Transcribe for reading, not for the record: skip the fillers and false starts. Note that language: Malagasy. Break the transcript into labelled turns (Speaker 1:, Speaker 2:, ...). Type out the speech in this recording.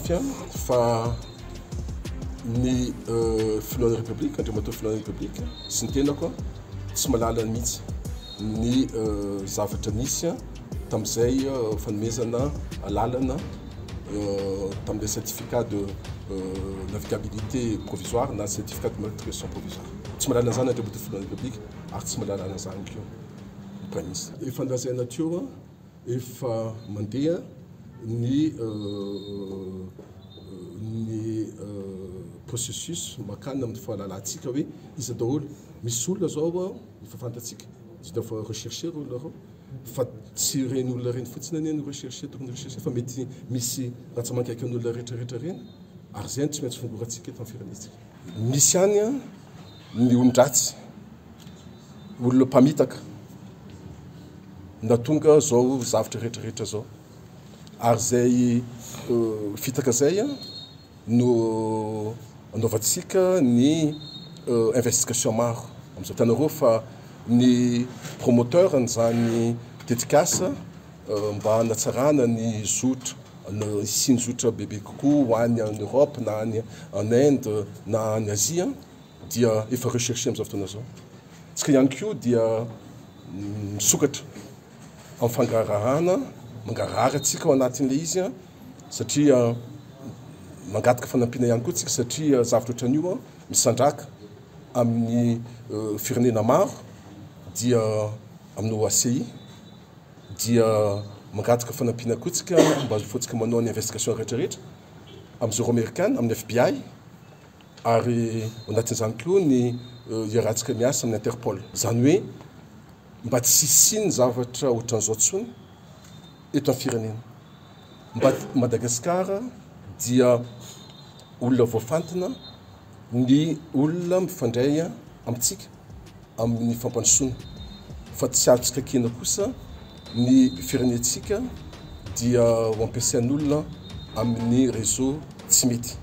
Speaker 1: Manamafy fa ny filohan'ny Repoblika, Andriamatoa filohan'ny Repoblika sy ny tenako tsy mahalala mihitsy ny zavatra nisy tamin'izay fanomezana alalana tamin'ilay certificat de navigabilité provisoire na certificat de matriculation provisoire. Tsy mahalala an'izany Andriamatoa filohan'ny Repoblika ary tsy mahalala an'izany koa ny Praiminisitra. Efa nolazaina teo Efa mandeha ny ny processus makany amin'ny fahalalantsika hoe iza daholo. Misy olona zao efa fantatsika, efa rechercher ireo olona ireo fa tsy ireny olona ireny fotsiny anie no rechercher, tokony rechercher fa mety misy rantsa-mangaika ny olona rehetra rehetra ireny ary izay no tsy maintsy fongorantsika eto amin'ny firenentsika. Misy ihany ny olon-dratsy, olona mpamitaka. Nahatonga zao zavtra rehetra rehetra zao. Ary zay fitaka zay no anaovantsika ny investigation maro amzao. Hitanareo fa ny promoteur an'izany tetikasa mba hanatsarana ny zotra, hisian'ny zotra bebe kokoa ho any en Europe na any en Inde na any Asie dia efa recherché amzao fotoana zao. Tsika ihany koa dia misokatra amin'ny fangarahana, mangarahara tsika ao anatin'ilay izy satria mangataka fanampiana ihany koa tsika satria zavatra ohatran'io misandraka amin'ny firenena maro dia amin'ny OACI dia mangataka fanampiana koa tsika mba ahafahantsika manao ny investigation rehetra rehetra amin'ny zareo amerikana, amin'ny FBI. Ary ao anatin'izany koa ny iarahantsika miasa amin'ny Interpol. Izany hoe mba tsy hisian'ny zavatra ohatran'izao intsony eto amin'ny firenena. Mba Madagasikara dia olona voafantina ny olona mifandray amintsika amin'ny fampandrosoana fa tsy azontsika kiana kosa ny firenentsika dia ho ampiasain'olona amin'ny réseau tsy mety.